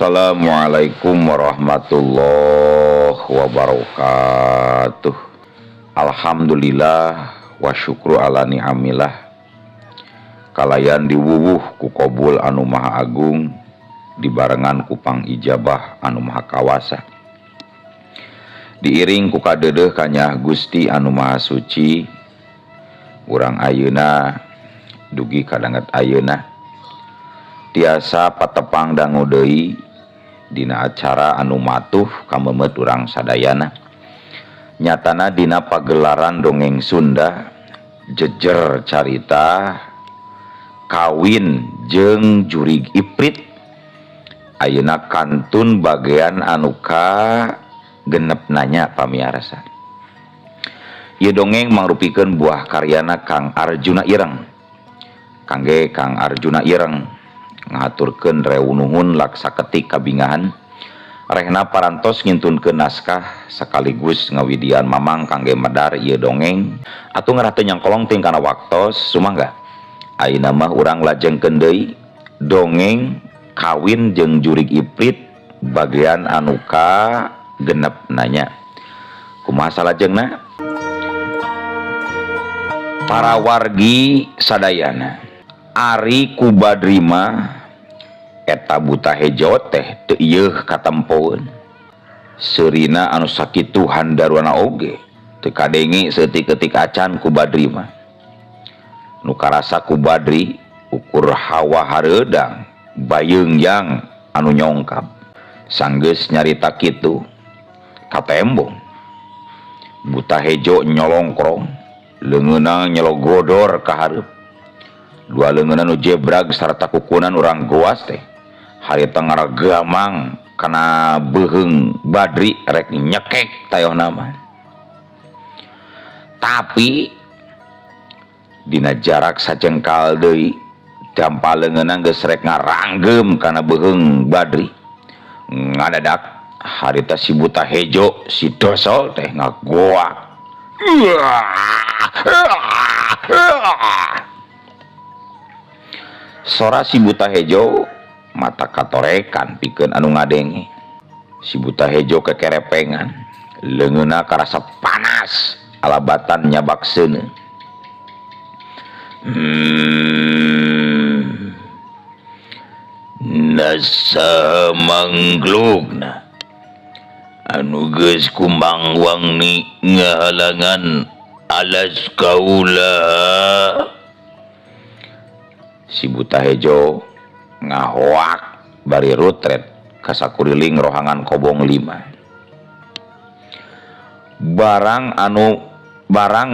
Assalamualaikum warahmatullahi wabarakatuh. Alhamdulillah wa syukru ala ni'amillah. Kalayan diwuwuh ku qabul anu maha agung, dibarengan ku pangijabah anu maha kawasa. Diiring ku kadeudeuh kanyah Gusti anu maha suci, urang ayeuna dugi kadanget ayeuna tiasa patepang dangu deui dina acara anu matuh kamemet urang sadayana. Nyatana dina pagelaran dongeng Sunda jejer carita kawin jeung jurig iprit ayeuna kantun bagian anu ka genep nanya pamiarsa. Ieu dongeng mangrupikeun buah karyana Kang Arjuna Ireng. Kangge Kang Arjuna Ireng ngahaturkeun reunuhun laksa ketik kabingahan rehna parantos ngintunkeun naskah sekaligus ngawidian mamang kangge medar ieu dongeng atuh ngarah teu nyangkolong ting kana waktos sumangga. Ayeuna mah urang lajengkeun deui dongeng kawin jeung jurig iprit bagian anu ka genep nanya. Kumaha salajengna? Para wargi sadayana, ari ku Badri mah eta buta hejo teh teu ieuh katempoeun. Seurina anu sakitu handaruana oge teu kadenge saeutik-eutik acan ku Badri mah. Nu karasa ku Badri ukur hawa hareudang bayeungyang anu nyongkab. Sanggeus nyarita kitu katembong. Buta hejo nyolongkrong, leungeunna nyelogodor ka hareup. Dua leungeunna nu jebrag sarta kukunan urang goas teh harita ngaragamang kana beuheung Badri rek nyekek tayohna mah. Tapi dina jarak sajengkal deui dampa leungeunna geus rek ngaranggem kana beuheung Badri. Ngadadak harita si buta hejo si dosol teh ngagoak. Sora si buta hejo mata katorekan pikeun anu ngadenge. Si buta hejo kekerepengan, leungeunna karasa panas alabatan nyabak seuneu. Nasa mangglugna anu geus kumangwangni ngahalangan alas kaula. Si buta hejo ngahoak bari rutret kasakuriling rohangan kobong lima. Barang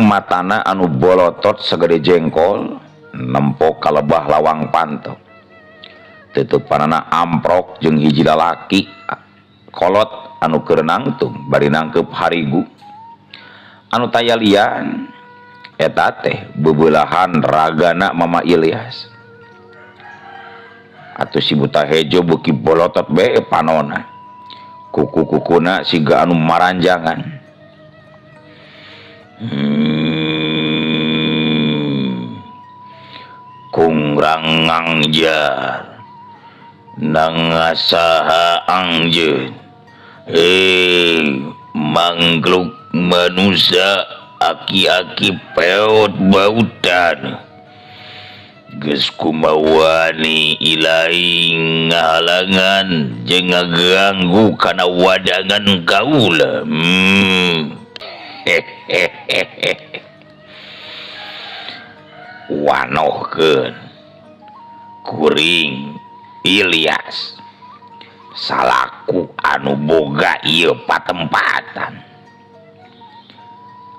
matana anu bolotot segede jengkol nempo kalebah lawang panto. Tutupanana amprok jeung hiji lalaki kolot anu keur nangtung bari nangkep harigu. Anu taya lian eta teh bebeulahan ragana Mama Ilyas. Atuh si buta hejo beuki bolotot bae panona. Kuku-kukuna siga anu maranjangan. Kungrang ngangjar nangasaha angjeun. Manggluk manusia aki-aki peot bautan. Geus kumawani ilahi ngahalangan jeung ngaganggu kana wadangan kaula. Wanohkeun kuring Ilyas salaku anu boga ieu patempatan.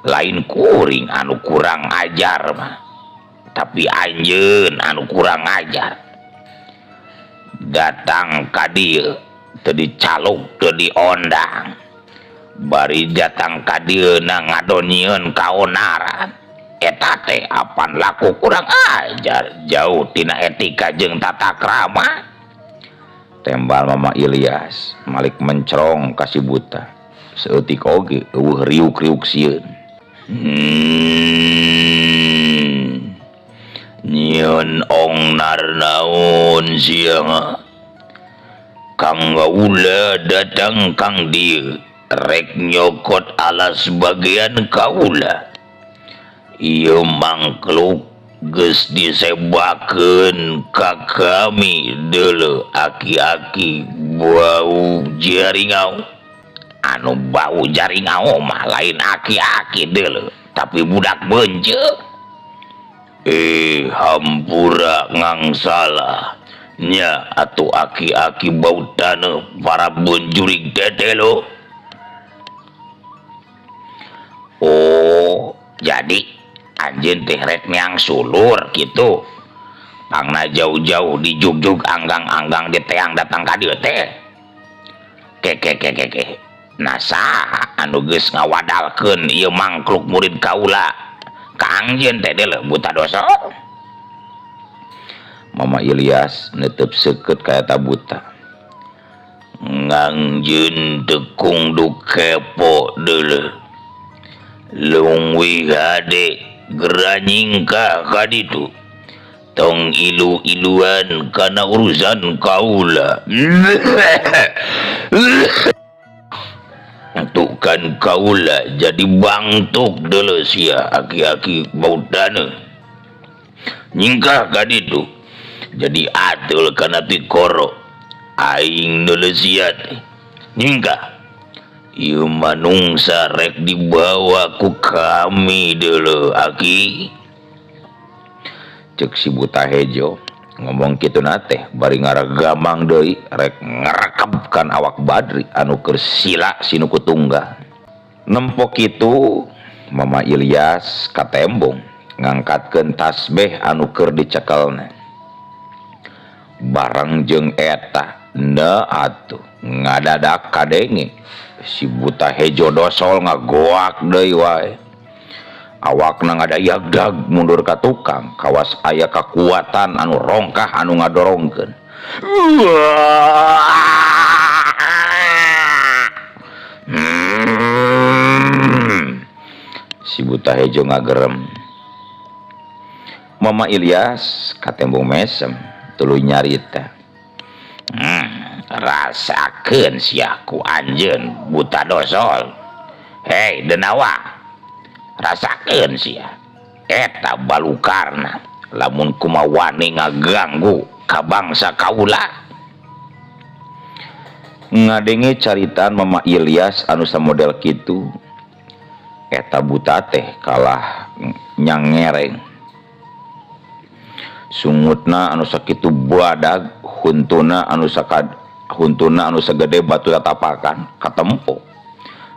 Lain kuring anu kurang ajar mah, tapi anjeun anu kurang ajar. Datang ka dieu teu dicaluk teu diondang. Bari datang ka dieu na ngadonyieun kaonaran. Eta teh apan laku kurang ajar, jauh tina etika jeung tata krama. Tembal Mama Ilyas malik mencrong ka si buta. Saeutik oge eueuh riuk-riuk sieun. Nyieun ongnar naon sia? Kang kaula datang kang dieu rek nyokot alas bagian kaula. Ieu mangkluk geus disebakeun ka kami deuleu aki-aki bau jaringau. Anu bau jaringau mah lain aki-aki deuleu tapi budak beunceuk. Hampura ngangsalah nya atuh aki-aki bau taneuh para benjurig tetelo. Oh, jadi anjeun teh rek neang sulur kitu. Pangna jauh-jauh dijugjug anggang-anggang di teang datang ka dieu teh. Ke. Nah saha anu geus ngawadalkeun ieu mangkluk murid kaula ka anjeun teh deuleu buta dosa. Mama Ilyas netep seukeut ka eta buta. Ngangjeun teu kungduk kepo deuleu. Lungwih hade geranyingkah ka ditu. Tong ilu-iluan kana urusan kaula. Tukan kaula jadi bangtuk deuleu sia aki-aki bau taneuh. Nyingkah ka ditu. Jadi atul kana tikoro aing deuleu sia teh. Nyingkah. Ieu manungsa rek dibawa ku kami deuleu aki. Cek si buta hejo ngomong kitu na teh bari ngaragamang deui rek ngarekebkan awak Badri anu keur sila sinuku tunggal. Nempo kitu Mama Ilyas katembong ngangkatkeun tasbih anu keur dicekelna. Bareng jeung eta na atuh ngadadak kadenge si buta hejo dosol ngagoak deui wae. Awakna ngadayagdag mundur ka tukang kawas aya kakuatan anu rongkah anu ngadorongkeun. Si buta hejo ngagerem. Mama Ilyas katembong mesem tuluy nyarita. Rasakeun sia ku anjeun buta dosol. Hei denawa, rasakeun sia. Eta balukarna lamun kumaha wani ngaganggu ka bangsa kaula. Ngadenge caritaan Mama Ilyas anu samodel kitu, eta buta teh kalah nyangereng. Sungutna anu sakitu badag, huntuna anu sakad, huntuna anu sagede batu tatapakan katempo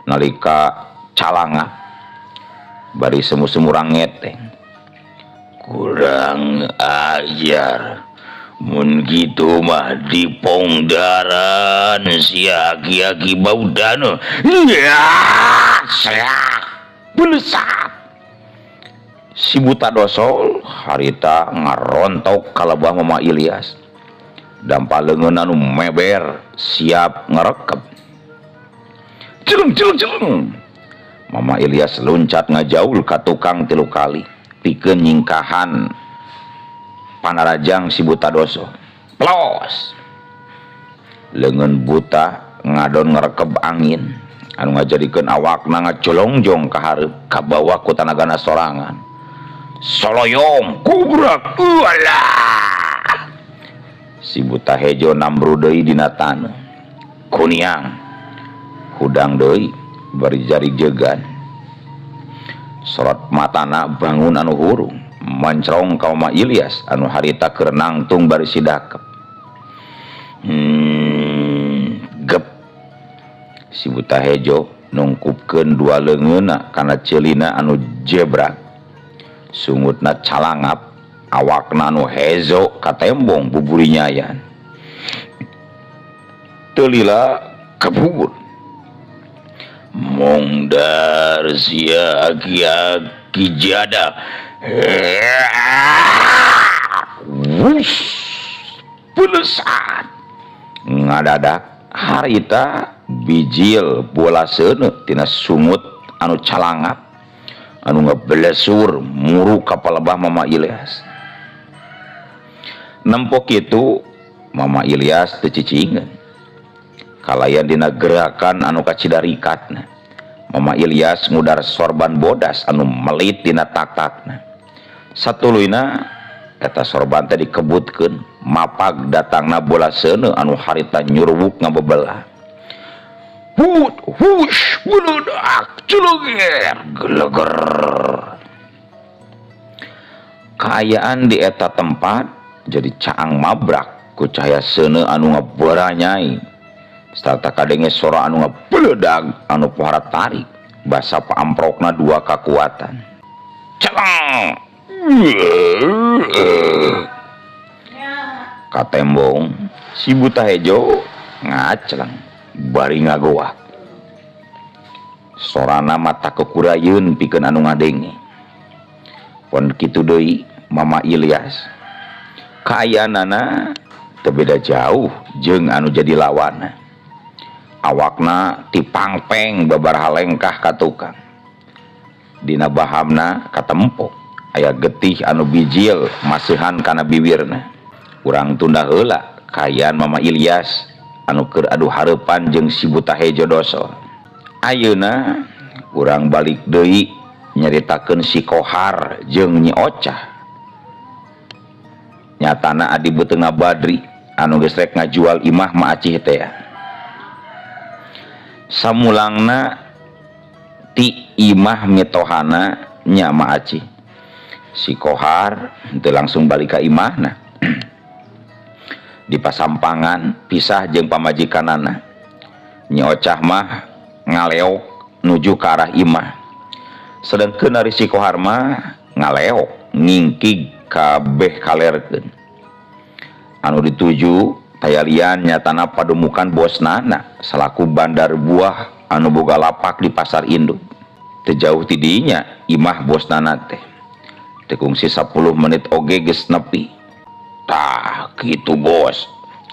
nalika calanga bari semu-semurang ngeteng. Kurang ajar mun kitu mah dipongdaran sia aki-aki bau dano. Ya, belesat. Si buta dosol harita ngarontok kalebah Mama Ilyas. Dampa leungeun anu meber siap ngerekep. Celeng celeng celeng. Mama Ilyas luncat ngajaul ka tukang 3 kali pikeun nyingkahan panarajang si buta doso. Plos. Leungeun buta ngadon ngerekeb angin anu ngajadikeun awakna ngacolongjong ka hareup kabawa ku tanagana sorangan. Soloyong kubrak ualah. Si buta hejo nambru deui dina taneuh. Kuniang hudang deui bari jari jegan. Sorot matana bangun anu hurung mancrong ka Mama Ilyas anu harita keur nangtung bari sidakep. Gep. Si buta hejo nungkupkeun dua leungeunna kana ceulina anu jebrak. Sungutna calangap, awakna anu hezo katembong buburi nyayan. Teu lila kabubur. Mongdar sia aki-aki jada. Wush, pelesat. Ngadadak harita bijil bola seuneu tina sungut anu calangap anu ngebelesur muru ka palebah Mama Ilyas. Nempo kitu Mama Ilyas teu cicingeun. Kalayan dina gerakan anu kacida rikatna. Mama Ilyas ngudar sorban bodas anu melit dina taktakna. Satuluyna eta sorban teh dikebutkeun, mapag datangna bola seuneu anu harita nyurwuk ngabebelah. Hut, hush, buludak, culuger, geleger. Kaayaan di eta tempat jadi caang mabrak ku cahaya seuneu anu ngabaranyai. Sarta kadenge sora anu ngabeledag anu pohara tarik basa paamprokna dua kakuatan. Celeng. Katembong si buta hejo ngaceleng bari ngagoak. Sorana mata kekurayeun pikeun anu ngadenge. Pon kitu deui Mama Ilyas. Kaayaanana teu beda jauh jeung anu jadi lawanna. Awakna tipangpeng babaraha lengkah ka tukang. Dina bahamna katempo aya getih anu bijil maseuhan kana biwirna. Urang tunda heula kaayaan Mama Ilyas anu keur adu hareupan jeung si buta hejo dosol. Ayeuna urang balik deui nyaritakeun si Kohar jeung Nyi Ocah. Nyatana adi beuteungna Badri anu geus rek ngajual imah Ma Acih teh. Samulangna ti imah mitohana nya Ma Acih. Si Kohar teu langsung balik ka imahna. Di pasampangan pisah jeung pamajikanana. Nyi Ocah mah ngaleok nuju ka arah imah. Sedengkeun ari si Kohar mah ngaleok ngingkig kabeh kalerkeun. Anu dituju tayalian nyatana pademukan bosnana selaku bandar buah anu boga lapak di pasar induk. Teu jauh ti dinya imah bosnana teh. Teu kungsi 10 menit oge geus nepi. Tah kitu bos,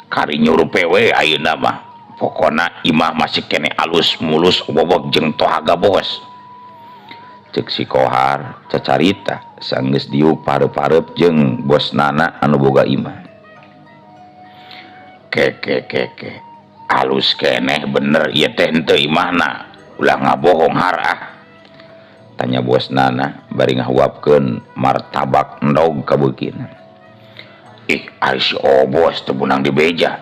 kari nyuruh we ayeuna mah. Pokona imah masih kene alus mulus bobok jeung tohaga bos. Cek si Kohar cacarita sanggeus diuk pareup-pareup jeung bosnana anu boga imah. Keke keke alus keneh bener ieu teh henteu imahna, ulah ngabohong harah. Tanya bosnana bari ngahuapkeun martabak endog ka beukina. Ih, ari si Obos teu meunang dibeja.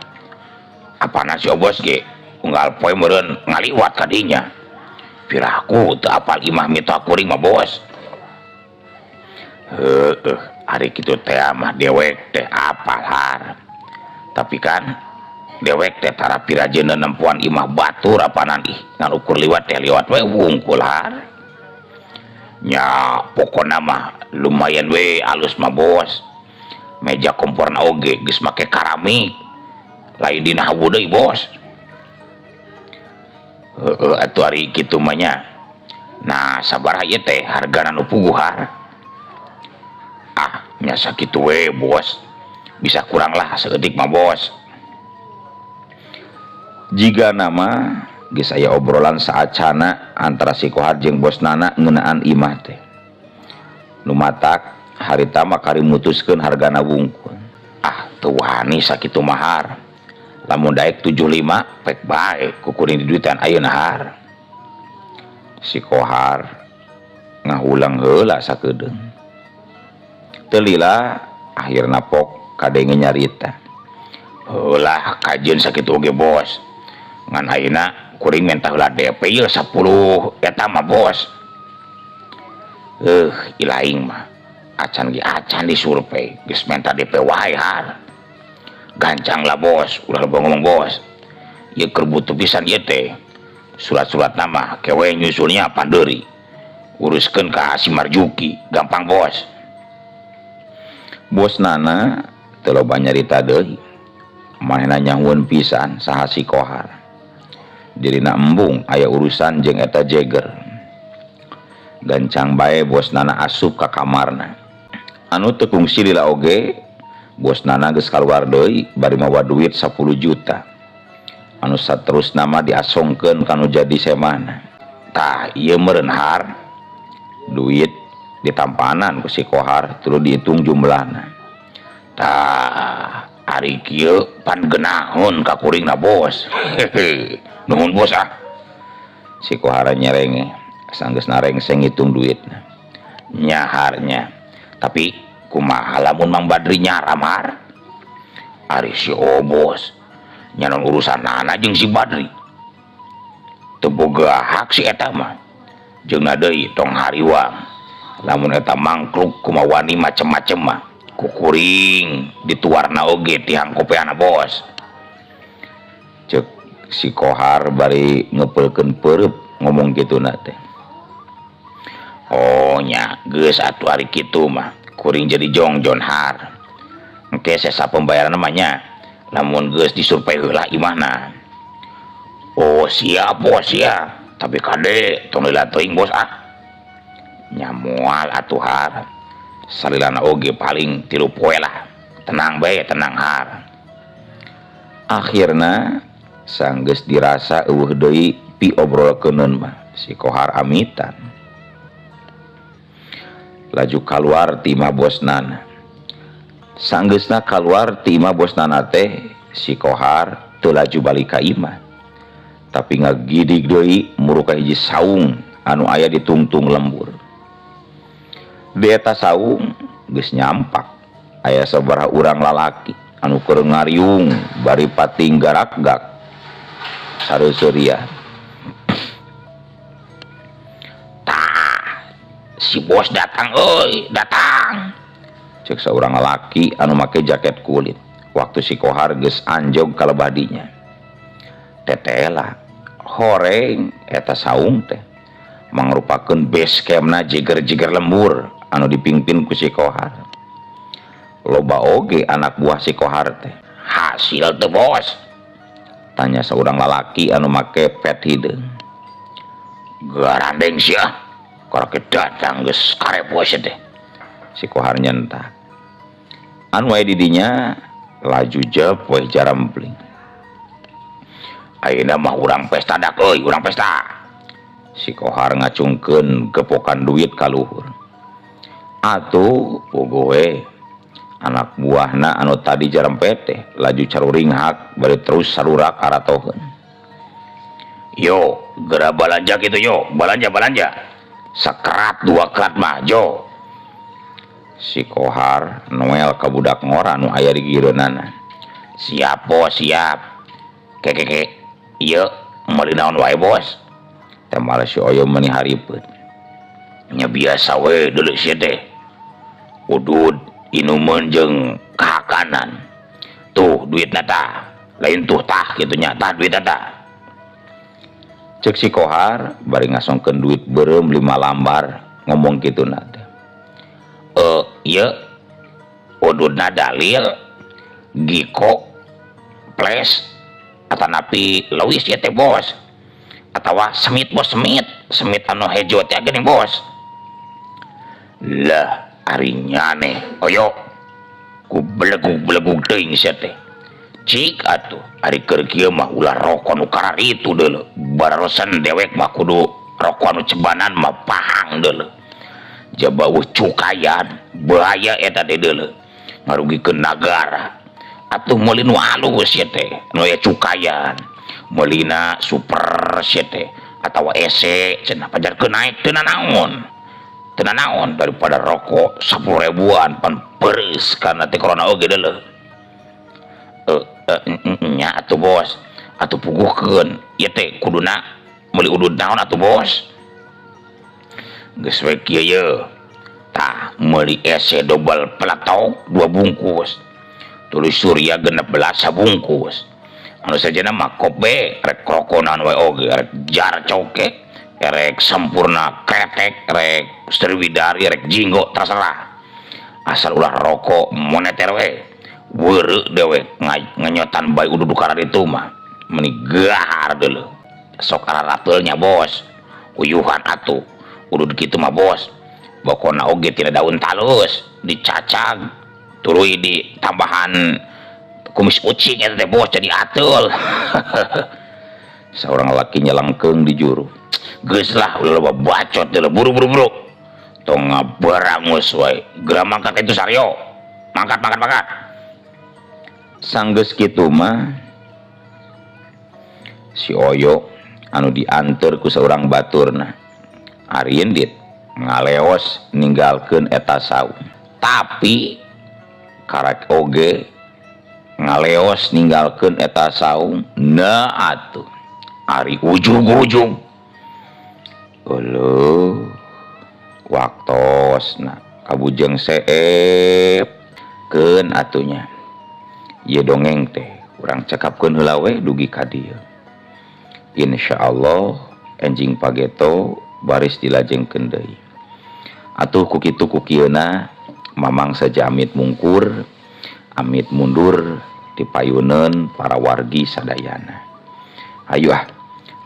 Apana si Obos ge unggal poe meureun ngaliwat ka dinya. Piraku teu apal imah mitoha kuring mah bos. Heueuh, ari kitu teh mah dewek teh apal har. Tapi kan dewek teh tara pirajeuna nempuan imah batur apanan ih ngan ukur liwat teh liwat we wungkul har. Nya pokona mah lumayan we alus mah bos. Meja komporna oge geus make keramik. Lain dina hawu deui bos. Heueuh atuh ari kitu mah nya. Nah sabaraha ieu teh hargana nu puguh har? Ah nya sakitu we bos. Bisa kurang lah saeutik mah bos. Jiga nama geus aya obrolan saacana antara si Kohar jeung bosnana ngeunaan imah teh. Nu matak harita mah kari mutuskeun hargana wungkul. Ah teu wani sakitu mahar. Lamun daek 75 pek bae ku kuring diduitan ayeuna har. Si Kohar ngahulang heula sakedeung. Teu lila akhirna pok kadenge nyarita. Heulah kajeun sakitu oge bos. Ngan ayeuna kuring menta heula DP ieu 10 eta mah bos. Ilaing mah acan ge acan disurvei geus menta DP wae har. Gancang lah bos, ulah loba ngomong bos. Ieu keur butuh pisan ieu teh. Surat-surat nama kewe nyusulnya pandeuri. Uruskeun ka si Marjuki, gampang bos. Bos nana teu loba nyarita deui. Manehna nyahueun pisan saha si Kohar. Dirina embung aya urusan jeung eta jeger. Gancang bae bos nana asup ka kamarna. Anu teu kungsi lila oge bos nana geus kaluar deui bari mawa duit 10 juta. Anu saterusna mah diasongkeun kanu jadi semana. Tah ieu meureun har duit ditampanan ku si Kohar tuluy dihitung jumlahna. Tah Ari kieu pan geunahun ka kuringna bos. Nuhun bos ah. Si Kohar nyerenge sanggeus narengseng ngitung duitna. Nyaharnya. Tapi kumaha lamun Mang Badri nyaram har? Ari si Obos nya naon urusanana jeung si Badri. Teu boga hak si eta mah. Jeung deui tong hariwang. Lamun eta mangkluk kumaha wani macem-macem mah. Kukuring dituarna oge tihang kopeana bos. Cek si Kohar bari ngepeulkeun peureub ngomong kituna teh. Oh nya geus atuh ari kitu mah kuring jadi jongjon har. Engke sesa pembayaran mah nya lamun geus disurvey heula imahna. Oh siap bos siap. Tapi kade tong lila teuing bos ah. Nya moal atuh har. Salilana oge paling 3 poe lah. Tenang bae, tenang har. Akhirna sanggeus dirasa eueuh deui piobrolkeuneun mah si Kohar amitan. Laju kaluar ti imah bosnana. Sanggeusna kaluar ti imah bosnana teh si Kohar teu laju balik ka imah. Tapi ngagidig deui muru ka hiji saung anu aya di tungtung lembur. Di eta saung geus nyampak aya sabaraha urang lalaki anu keur ngariung bari pating garakgak sareuseurian. Tah, si bos datang euy, datang. Cek saurang lalaki anu make jaket kulit. Waktu si Kohar geus anjog ka lebadinya. Tetela horeng eta saung teh mangrupakeun base campna jiger-jiger lembur anu dipimpin ku si Kohar. Loba oge anak buah si Kohar teh. Hasil teu bos? Tanya seorang lalaki anu make pet hideung. Garandeng sia, karek datang geus karep bos teh. Si Kohar nyentak. Anu aya di dinya laju jep we jarempling. Ayeuna mah urang pesta dak euy, urang pesta. Si Kohar ngacungkeun gepokan duit ka luhur. Atuh puguh we anak buahna anu tadi jarempet teh laju caruringhak bari terus sarurak aratoheun. Yo, geura balanja kitu yo, balanja balanja. Sakerat dua kerat mah jo. Si Kohar noel ka budak ngora anu aya di gigireunana. Siap bos, siap. Kekeke, ieu meuli naon wae bos. Teh malah si Oyo meuni haripeup. Nya biasa we deuleu sia teh. Udud inumeun jeung kahakanan. Tuh duitna tah, lain tuh tah kitu nya, tah duitna tah. Cek si Kohar bari ngasongkeun duit beureum 5 lambar ngomong kituna teh. Ieu ududna dalil Giko Flash atanapi Lewis ieu teh bos. Atawa Smith bos, Smith, Smith anu hejo teh geuning bos. Lah ari nyane oyo ku belegug-belegug teuing sia teh. Cik atuh ari keur kieu mah ulah rokok nu kararitu deuleu. Bararosan dewek mah kudu rokok anu cebanan mah pahang deuleu. Jaba eueuh cukayan bahaya eta teh deuleu. Ngarugikeun nagara. Atuh meuli nu alus sia teh, nu aya cukayan. Meulina super sia teh atawa ese cenah pajarkeun naik teu nanaon. Teu nanaon daripada rokok 10 ribuan pan peureuh kana teh corona oge deuleu. Nya atuh bos, atuh puguhkeun ieu teh kuduna meuli udud naon atuh bos. Geus we kieu ye. Tah meuli ese dobel peletok 2 bungkus. Tuluy Surya 16 sabungkus. Anu sajena mah kope rek rokonan we oge rek jarcoke rek sempurna kretek rek Sriwidari rek jinggo terserah. Asal ulah rokok moneter we. Weureu dewe ngenyotan bae udud kararitu mah meuni gahar deuleu. Sok ararateulnya bos. Uyuhan atuh udud kitu mah bos. Bokona oge tina daun talus dicacag tuluy ditambahan kumis ucing eta teh bos jadi ateul. Saurang laki nyelengkeung di juru. Geus lah ulah loba bacot deuleu buru-buru buru. Tong ngabarangus wae. Geura mangkat itu Saryo. Mangkat mangkat mangkat. Sanggeus kitu mah si Oyo anu dianteur ku saurang baturna arindit ngaleos ninggalkeun eta saung. Tapi karek oge ngaleos ninggalkeun eta saung na atuh ari ujug-ujug euleuh waktosna kabujeng seep keun atunya ieu dongeng teh urang cekapkeun heula we dugi ka dieu. Insyaallah enjing pageto baris dilajengkeun deui. Atuh ku kitu ku kieuna Mamang saja amit mungkur amit mundur dipayuneun para wargi sadayana. Hayu ah.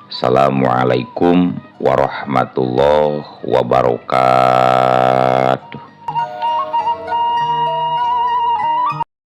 Assalamualaikum warahmatullahi wabarakatuh.